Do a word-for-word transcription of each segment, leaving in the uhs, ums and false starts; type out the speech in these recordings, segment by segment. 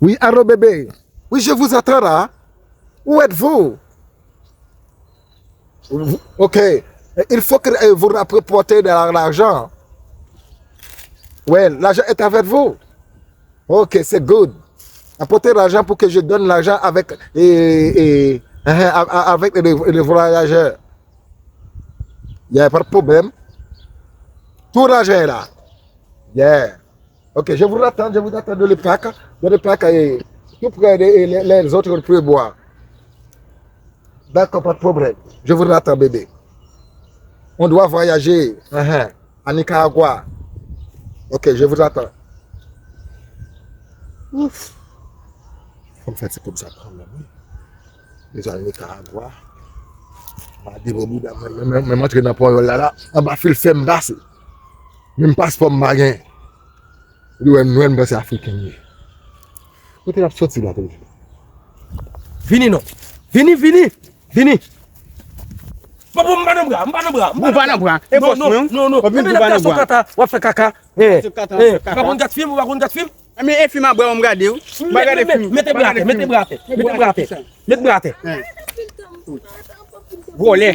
Oui, allô bébé. Oui, je vous attends là. Où êtes-vous? Vous- Ok. Il faut que euh, vous rapportez de la- l'argent. Ouais, l'argent est avec vous. Ok, c'est good. Apportez l'argent pour que je donne l'argent avec et, et, hein, a- a- avec le, le voyageur. Il n'y a pas de problème. Tout l'argent est là. Yeah. Ok, je vous attends, je vous attends dans le parc. Dans le parc, et tout près de et les, les autres prébois. D'accord, pas de problème. Je vous attends, bébé. On doit voyager. Uh-huh. À Nicaragua. Ok, je vous attends. Ouf. Fò m fè ti kob sa kanmenm, wi. Deja Nicaragua. Ma depo bouda mwen, men men antre nan panyòl la la. Anba fil fè m pase. Menm paspò m pa gen. Li wè m nwè, m panse Afriken m ye. Kote l ap soti la toujou? Vini non. Vini, vini. Vini. Bon, bon, m pa nan bra, m pa nan bra. Ou pa nan bra. E bòs mwen. Non, non, non. Epi m pa nan bra. Kata, w ap fè kaka. Eh, eh, ou pa konn gad fim, ou pa konn gad fim? Men e fim a bwa m gade wi. M pa gade fim. Mete bra atè, mete bra atè. Mete bra atè. Mete bra atè. Vòlè.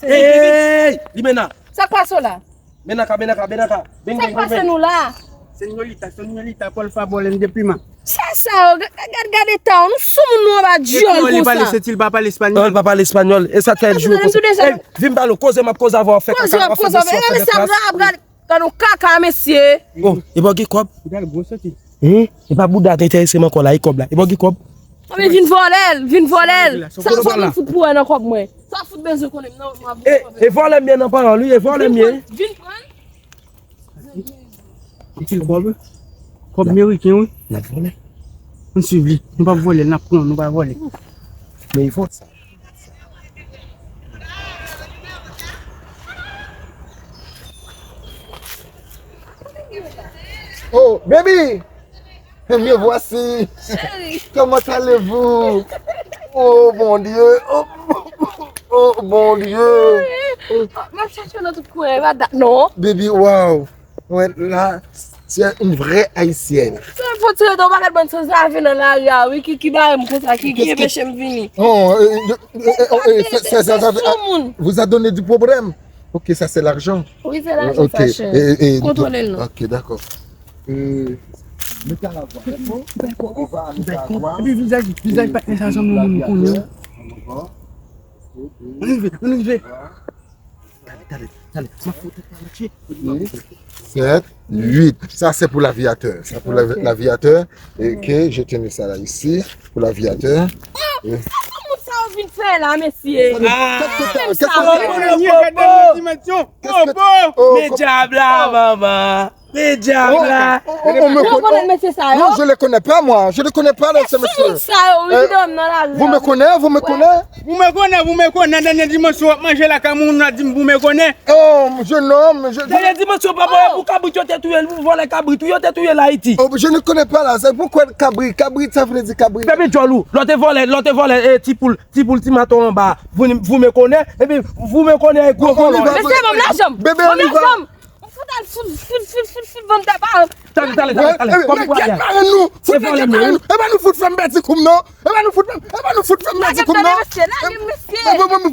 Hey, Limena. Sa k pase w la? Menaka, menaka, menaka. Sa k pase nou la? Senyorita, senyorita, por favor, en de prima. Sa sa yo, gad gad eta w, nou sou moun nou anba dyòl konsa. Li pale espanyòl. Non, li pa pale espanyòl, e sa k fè l jwe konsa. Vin pale, koze m ap koze avè w, ap fè kaka, w ap fè dosye, w ap fè deplas. Gad yon kaka mesye. Oh, e pa w gen kòb? Gad gwo soti. Hein? E pa bouda k enterese m ankò la, e kòb la. E pa w gen kòb? Anben vin vòlè l, vin vòlè l. Sa w fout pou wè nan kòb mwen? Sa w fout bezwen konnen m nan? E, e vòlè m ye nan pawòl wi, e vòlè m ye. Vin pran l. Anpil kòb. Kòb meriken wi. N ap vòlè. Ann swiv li. Nou p ap vòlè, n ap pran, nou pa vòlè. Men e fò sa. Oh, baby! Me voici! Comment allez-vous? Oh, mon Dieu! Oh, oh, mon Dieu! M ap chache w nan tout kwen, e pa dat non. Baby, wow! Ouais, là, c'est une vraie haïtienne. Sa fò ti reto, pa gad bann sanzave nan lari a wi, ki, ki bare m konsa, ki, ki enpeche m vini. Oh, euh, euh, euh, euh, euh, c'est- c'est- c'est- c'est- vous a donné du problème. Ok, ça c'est l'argent. Wi, se lajan sa, chè. Kontwole l non. Ok, d'accord. Euh, Nicaragua, d'accord. On va à Nicaragua. Epi vizaj, vizaj patnè sa sanble yon moun konnen. Ann rive, ann rive. Talè, talè, talè. Sèt, uit. Sa se pou l'aviateur. Sa pou l'aviateur. Ok, je tenais ça là ici. Pou l'aviateur. Sa se moun sa yo vin fè la, mesye. Men dyab la, manman. Men dyab la. Oh, oh, oh, on me connaît. Non, je les connais pas, moi. Je ne connais pas, ces messieurs. Sa yo, wi, ki dòmi nan lari. Vous me connaissez, vous me connaissez. Vous me connaissez, vous me connaissez. Dènye dimansyon w ap manje lakay moun, w ap di m vous me connaissez. Oh, jeune homme, je... Dènye dimansyon, papa, pou kabrit yo te touye l, pou vòlè kabrit, wi, yo te touye l Ayiti. Oh, je ne connais pas là. C'est pourquoi kabrit, kabrit, ça veut dire kabrit. Fèmen djòl ou, lè w te vòlè, lè w te vòlè, eh, ti poul, ti poul, ti maton anba. Vous, vous me connaissez, epi vous me connaissez, gwo vòlè. Mesye, ban m lajan m. Bebe, on y va. Ou fout al fout, fout, fout, fout, fout vann tè pa. Talè, talè, talè, talè. Kòm ou pral. Fout nèg marenn nou. E pa nou fout fè m pèdi kou m non. E pa nou fout fè m, e pa nou fout fè m pèdi kou m non. Lage m, mesye, lage m, mesye.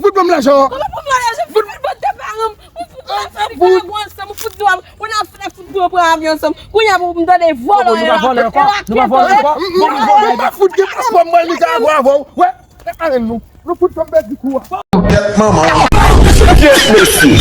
Fout ban m lajan. Kòman pou m ba lajan? Fout vann tè pa. Ou fout pran avyon ansanm, ou fout di w ap, ou n ap fè fout pou yo pran avyon ansanm. Kounye a pou m tande vòlò yo la. Nou pa vòlè ankò. Nou pa vòlè ankò. Mwen pa fout gen paspò mwen Nicaragua avè w. Wè. Tèt marenn nou. Nou fout fè m pèdi kou a. Tèt manman. Kiyès mesye?